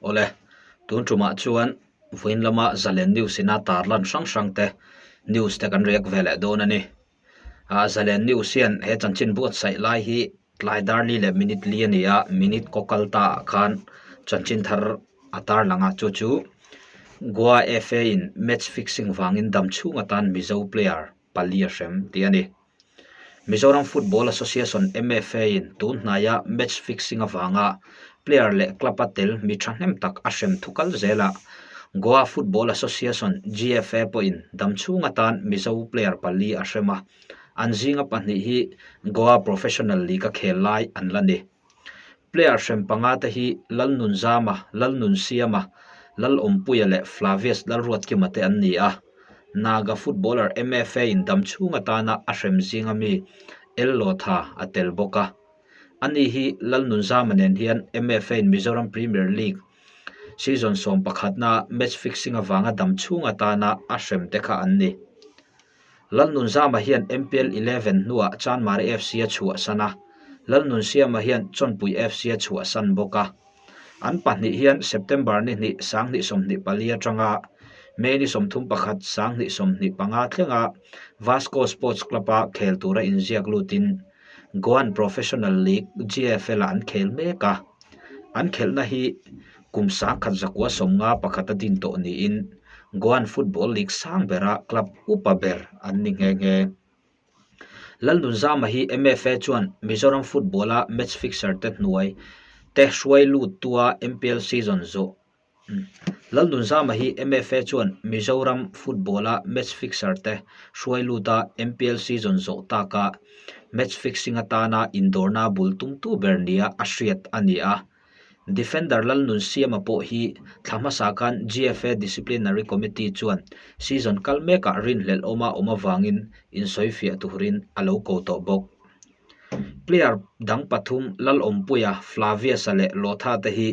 Awle, tun tumah chuan vawiin lama Zalen News ina tarlan hrang hrang te news te kan react ve leh dawn a ni. Ah Zalen News hian he chanchin buatsaih lai hi tlai dar li leh minute li a ni a, minute kaw kal ta ah khan chanchin thar a tarlang a, chu chu Goa FA in match fixing vangin dam chhung atan Mizo player pali a hrem tih a ni. Mizoram Football Association, MFA, in tun hnaia match fixing avanga player leh club-a tel mi thahnem tak a hrem thu kal zel a, Goa Football Association, GFA, pawhin damchhung atan Mizo player pali a hrem a, an zinga pahnih hi Goa Professional League-a khel lai an la ni. Player hrem panga te hi Lalnunzama, Lalnunsiama, Lalawmpuia leh Flavius Lalruatkima te an ni a. Naga footballer MFA in damchhung atana a hrem zinga mi El Lotha a tel bawk a. Ani hi Lalnunzama nen hian MFA in Mizoram Premier League season sawmpakhatna match fixing avanga damchhung atana a hrem te kha an ni. Lalnunzama hian MPL 11 hnuah Chanmari FC a chhuahsan a, Lalnunsiama hian Chawnpui FC a chhuahsan bawk a. An pahnih hian September ni hnih 2024 atanga May ni 31 2025 thlenga Vasco Sports Club-a khel tura inziak lutin Goan Professional League, GFL-ah an khel mek a. An khelhna hi Kum 1991 a din tawh niin Goan Football League sang bera club upa ber an ni nghe nghe. Lalnunzama hi MFA chuan Mizoram football-a match fixer te hnuai te hruai luttua MPL season zawh Lalnunzama hi MFA chuan Mizoram football-a match fixer te hruai luta MPL season zawh taka match fixing atana indawrna bul tumtu ber nia a hriat a ni a. Defender Lalnunsiama pawh hi thla hmasa khan GFA Disciplinary Committee chuan season kal mekah rinhlelh awma awm avangin insawifiah turin a lo ko tawh bawk. Player dang pathum Lalawmpuia, Flavius-a leh Lotha te hi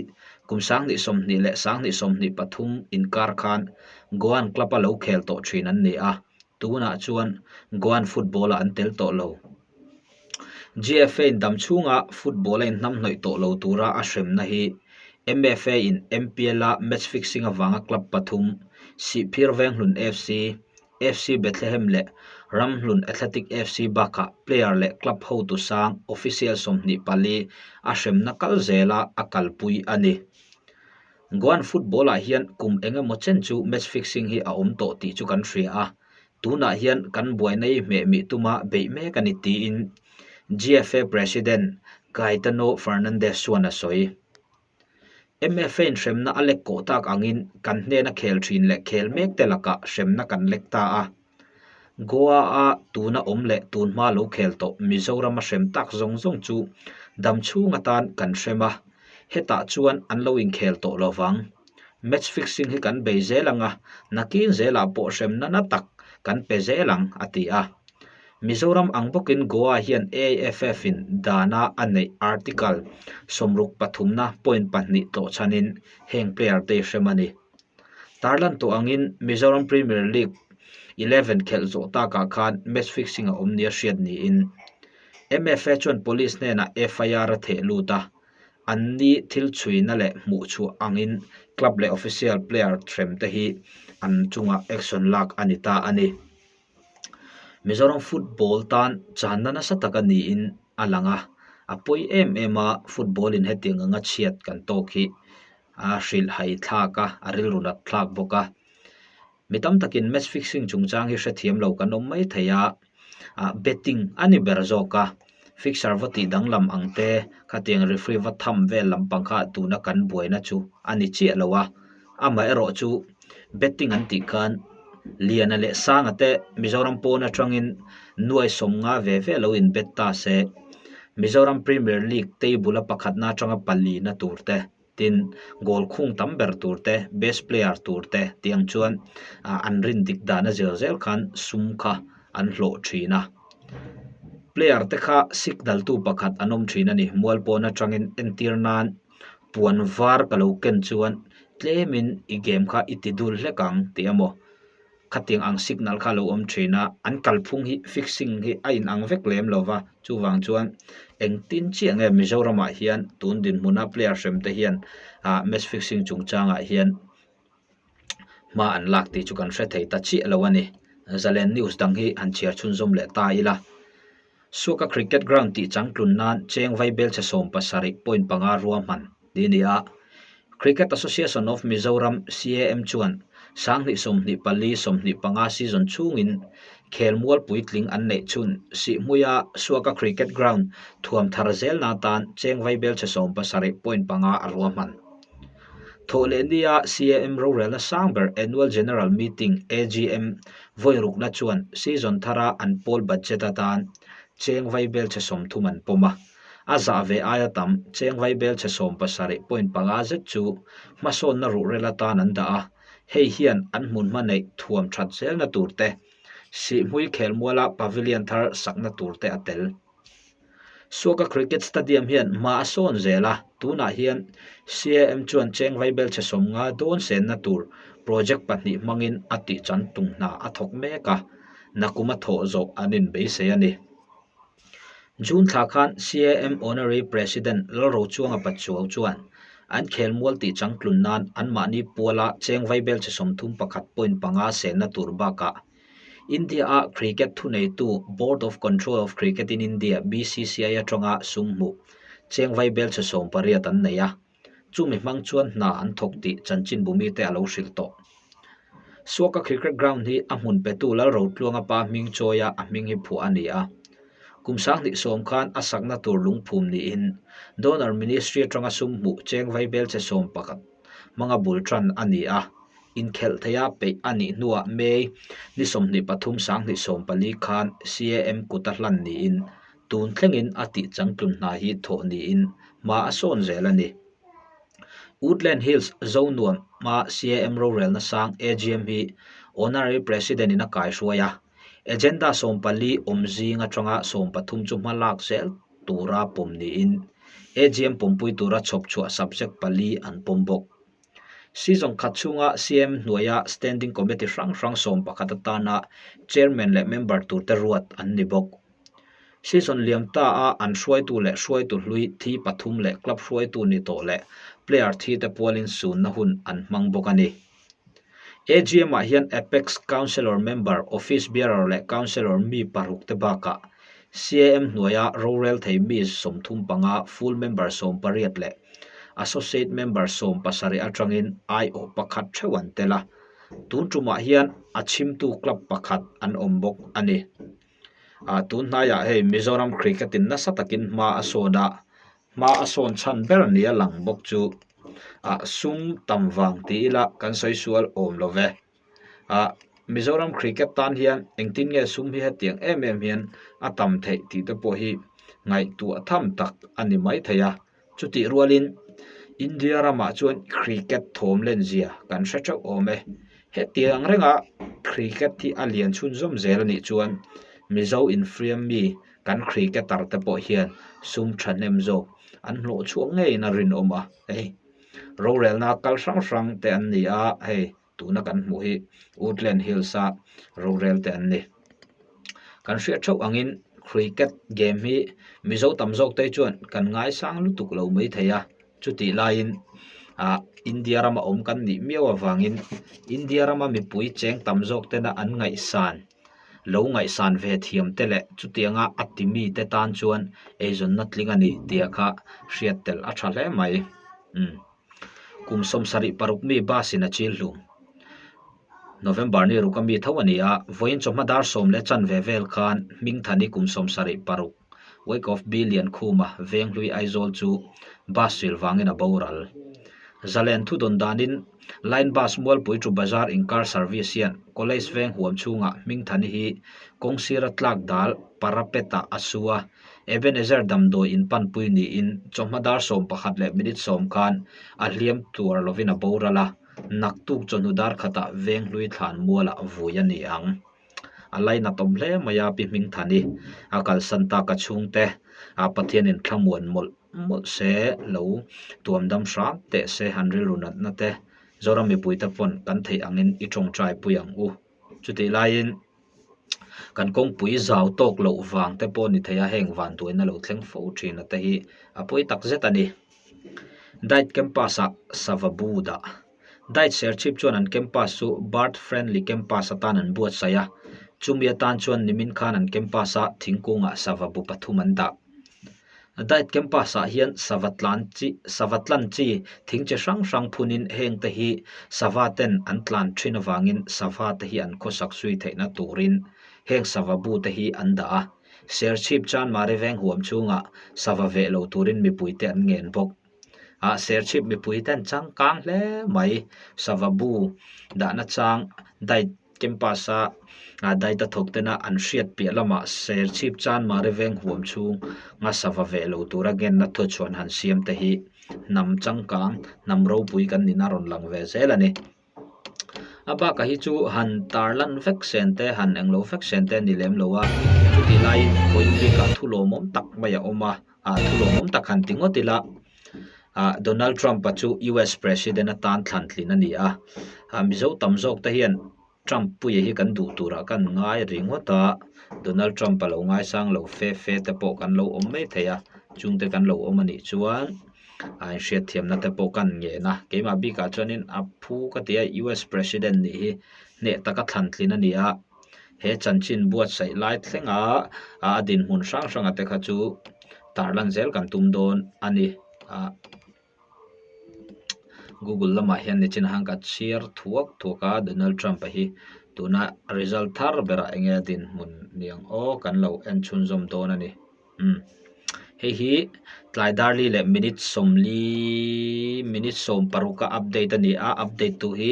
kum 2020 leh 2023 inkar khan Goan club-a lo khel tawh thin an ni a, tunah chuan Goan football-ah an tel tawh lo. GFA in dam chhunga football a inhnamhnawih tawh lo tura a hremna hi MFA in MPL a match fixing avanga club pathum Sihphir Venghlun FC, FC Bethlehem leh Ramhlun Athletic FC bakah player leh club hotu sang official 24 a hremna kal zela a kalpui a ni. Goan football ah hian kum engemaw chen chu match fixing hi a awm tawh tih chu kan hria a. Tunah hian kan buaina hi hmehmih tuma beih mek a ni tiin GFA President Caetano Fernandes chuan a sawi. MFA in hremna a lek kawh tak angin kan hnena khel thin leh khel mek te lakah hremna kan lek ta a. Goa-a tuna awm leh tunhma lo khel tawh Mizorama hrem tak zawng zawng chu dam chhung atan kan hrem a, hetah chuan an lo inkhel tawh lo vang. Match fixing hi kan bei zel ang a, nakin zelah pawh hremna na tak kan pe zel ang, a ti a. Mizoram ang bawkin Goa hian AIFF-in dana a neih article sawmruk pathumna point pahnih tlawhchhanin heng player te hrem a ni. Tarlan tawh angin Mizoram Premier League 11 khelh zawh takah khan match fixing a awm nia hriat niin MFA chuan police hnenah FIR a theh lut a, An ni thil chhuina leh hmuhchhuah angin club leh official player threm te hi an chungah action lak a ni ta a ni. Mizoram football tan channa nasa tak a niin a lang a, a pawi em em a football in hetiang anga chhiat kan tawk hi a hrilhhai thlak a, a rilru nat thlak bawk a. Mi tam takin match fixing chungchang hi hrethiam lo kan awm mai thei a, ah betting a ni ber zawk a, fixer va tih danglam ang te, khatiang referee va tham vel lampang kha tuna kan buaina chu a ni chiah lo a, amaherawh chu betting an tih khan Liana leh Sanga te Mizoram pawn atangin nuai sawmnga ve ve lo in bet ta se, Mizoram Premier League table a pakhatna atanga palina tur te. Tin, goal khung tam ber tur te, best player tur te tih ang chuan an rin dik dan a zir zel khan sum kha an hlawh thin a. Player te kha signal tu pakhat an awm thin a ni. Mual pawn atangin entir nan puan var ka lo ken chuan tlemin i game kha i ti dul hlek ang tih emaw. Khatiang ang signal kha a lo awm thin a, an kalphung hi fixing hi a inang vek lem lo va, chuvang chuan engtin chiah nge Mizoramah hian tun dinhmuna player hrem te hian ah match fixing chungchangah hian hma an lak tih chu kan hre thei ta chiah lo a ni. Zalen news dang hi han chhiar chhunzawm leh ta ila. Suaka Cricket Ground tih changtlun nan cheng vaibelchhe 17.5 ruahman tih a ni a. Cricket Association of Mizoram, CAM, chuan 2024 25 season chhungin khelmual puitling an neih chhun Sihhmuia Suaka Cricket Ground thuam thar zelna atan cheng vaibelchhe 17.5 a ruahman. Thawhlehnia CAM rorelna sang ber Annual General Meeting, AGM, vawirukna chuan season thara an pawl budget atan cheng vaibelchhe 30 an pawm a. A zah ve aia tam cheng vaibelchhe 17.5 zet chu hmasawnna ruhrel atan an dah a, hei hian an hmunhma neih thuam that zelna tur te, Sihhmui khelmuala pavilion thar sakna tur te a tel. Suaka Cricket Stadium hian hma a sawn zel a, tunah hian CAM chuan cheng vaibelchhe 50 dawn senna tur project pahnih hmangin a tih chan tung hna a thawk mek a, nakum a thawh zawh an inbeisei a ni. June thla khan CAM Honorary President Lalrochuanga Pachuau chuan an khelmual tih changtlun nan anmahni puala cheng vaibelchhe 31.5 senna tur bakah India-a cricket thuneitu Board of Control of Cricket in India, BCCI, atanga sum hmuh cheng vaibelchhe 18 an nei a, chumi hmang chuan hna an thawk tih chanchinbu mite a lo hrilh tawh. Suaka Cricket Ground hi a hmun petu Lalrotluanga pa hming chawia a hming hi phuah a ni a. Kum 2010 khan a sakna tur lungphum niin Donor Ministry atanga sum hmuh cheng vaibelchhe 11 hmanga bul tan a ni a. Inkhelh theia peih a nih hnuah May ni 23 2014 khan CAM kut a hlan niin tun thlengin a tih changtlun hna hi thawh niin hma a sawn zel a ni. Woodland Hills Zonuam hma CAM rorelna sang AGM hi Honorary President in a kaihruai a, Agenda 14 awm zing atanga 13 chu hma lak zel tura pawm niin AGM pawmpui tura chhawp chhuah subject pali an pawm bawk. Season khat chhunga CM hnuaia Standing Committee hrang hrang 11 atana Chairman leh member turte ruat an ni bawk. Season liam ta a an hruaitu leh hruaitu hlui thi pathum leh club hruaitu ni tawh leh player thi te pualin sunna hun an hmang bawk a ni. AGM ah hian Apex Councillor member, Office Bearer leh Councillor mi paruk te bakah CAM hnuaia rorel thei mi 35, full member 18 leh Associate member 17 atangin aiawh pakhat theuh an tel a. Tun tumah hian a chhimtu club pakhat an awm bawk a ni. Ah tun hnaiah hei Mizoram cricket in nasa takin hma a sawn a, hma a sawn chhan ber nia lang bawk chu ah sum tam vang tih ila kan sawi sual awm lo ve. Ah Mizoram cricket tan hian engtin nge sum hi hetiang em em hian a tam theih tih te pawh hi ngaihtuah tham tak a ni maithei a. Chutih rualin India ramah chuan cricket thawm len zia kan hre theuh awm e. Hetiang renga cricket hi a lian chhunzawm zel a nih chuan Mizo infiam mi kan cricketer te pawh hian sum thahnem zawk an hlawh chhuak ngeiin a rinawm a. Hei rorelna kal hrang hrang te an ni a, hei tuna kan hmuh hi Woodland Hills a rorel te an ni. Kan hriat theuh angin cricket game hi Mizo tam zawk te chuan kan ngaisang lutuk lo mai thei a, chutih laiin ah India rama awm kan nih miau avangin India rama mipui cheng tam zawk tena an ngaihsan lo ngaihsan ve thiam te leh chutianga a ti mi te tan chuan eizawnna tling a ni tih kha hriat tel a tha hle mai. Umm. Kum 76 mi bus in a chil hlum. November ni ruk a mi tho a ni a, vawiin chawhma dar sawm leh chanve vel khan Hmingthani kum 76 Wyckoff B Liankhuma Venghlui Aizawl chu bus sil vangin a boral. Zalen thudawn danin Line Bus Mualpui to Bazar inkar service hian College veng huam chhungah Hmingthani hi kawng sira tlak dal parapet ah a su a, Ebenezer damdawi in panpui niin chawhma dar 11 leh minute sawm khan a hliam tuar lovin a boral a, naktuk chawhnu dar khatah Venghlui thlan mualah vui a ni ang. A lainat awm hle mai a Pi Hmingthani a kalsan tak a chhungte a Pathianin thlamuan mawlh mawlh se lo tuam dam hram teh se an rilru natna te Zoram mipuite pawn kan theih angin i tawngtai pui ang u. Chutih laiin kan kawngpui zau tawk loh vang te pawh ni thei a, heng vanduaina lo thleng fo thin a te hi a pawi tak zet a ni. Diet campus ah sava bu dah. Diet Serchhip chuan an campus chu bird friendly campus atan an buatsaih a, chumi atan chuan nimin khan an campus a thingkungah sava bu pathum an dah. Diet campus ah hian sava tlan chi sava tlan chi thing chi hrang hrang phunin heng te hi sava ten an tlan thin avangin sava te hi an khawsak zui theihna turin heng sava bu te hi an dah a. Serchhip Chanmari veng huam chhungah sava veh lo turin mipuite an ngen bawk. Ah Serchhip mipuite an changkang hle mai. Sava bu dahna chang diet campus a diet a thawk tena an hriat piah lamah Serchhip Chanmari veng huam chhunga sava veh lo tura ngenna thuchhuan han siam te hi hnam changkang, hnam ropui kan nihna a rawn lang ve zel a ni. A bakah hi chu han tar lan vek sen te han englo vek sen te a ni lem lo a, chutih laiin vawiin bikah thu lawmawm tak mai a awm a, ah thu lawmawm tak han ti ngawt ila ah Donald Trump-a chu US President atan thlan tlin a ni a, ah Mizo tam zawk te hian Trump puia hi kan duh turah kan ngai ringawt a, Donald Trump-a lo ngaisang lo fe fe te pawh kan lo awm mai thei a, chungte kan lo awm a nih chuan. a inhriatthiamna te pawh kan ngen a, keimah bikah chuanin a phu ka ti a US President nih hi hneh taka thlan tlin a ni a, he chanchin buatsaih lai thlenga a dinhmun hrang hranga te kha chu tarlan zel kan tum dawn a ni a Google lamah hian nichin han ka chhiar thuak thuak a Donald Trump a hi tuna result thar berah enge a dinhmun niang aw kan lo en chhunzawm dawn a ni. Umm hei hi tlai darli leh minute sawmli minute sawm paruk a update a ni a update tu hi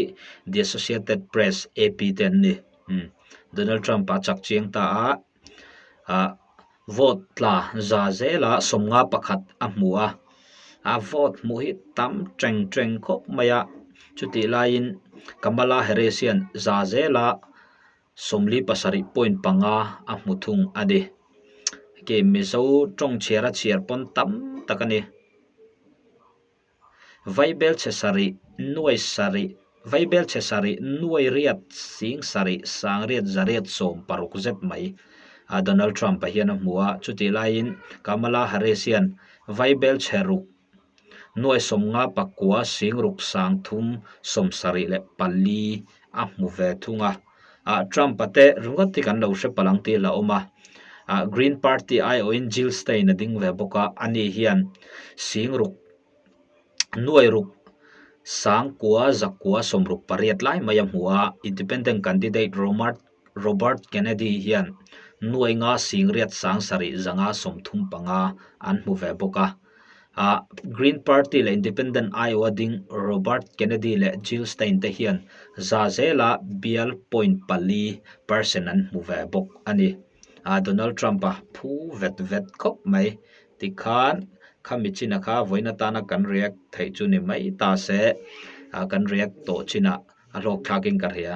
the associated press A_P te an ni umm Donald Trump a chak chiang ta a ah vote tla za zela sawmnga pakhat a hmu a a vote hmuh hi tam teng teng khawp mai a chutih laiin Kamala Harris hian za zela 47 point panga a hmu thung a ni. Ke Mizo tawng chhiar a chhiar pawn tam tak a ni. Vaibel chhe sarih nuai sarih Vaibel chhe sarih nuai riat sing sarih sang riat zariat 60 zet mai a Donald Trump a hian a hmu a, chutih laiin Kamala Harris hian Vaibel chhe ruk Nuai 50 pakua 60 sang thum 74 a hmu ve thung a. Ah Trump-a te ringawt hi kan lo hre palh ang tih a la awm a. Ah Green Party aiawhin Jill Stein a ding ve bawk a, ani hian 60 nuai ruk sang kua zakua 68 lai mai a hmu a. Independent candidate Romart Robert Kennedy hian nuai nga 8 sang sarih zanga 35 an hmu ve bawk a. Ah Green Party leh Independent aiawha ding Robert Kennedy leh Jill Stein te hian za zela bial point pali percent an hmu ve bawk a ni. Ah Donald Trump-a phu vet vet khawp mai tikhan khami chinah kha vawiin atana kan react theih chu ni mai ta se ah kan react tawh chinah a hlawk thlakin ka hria.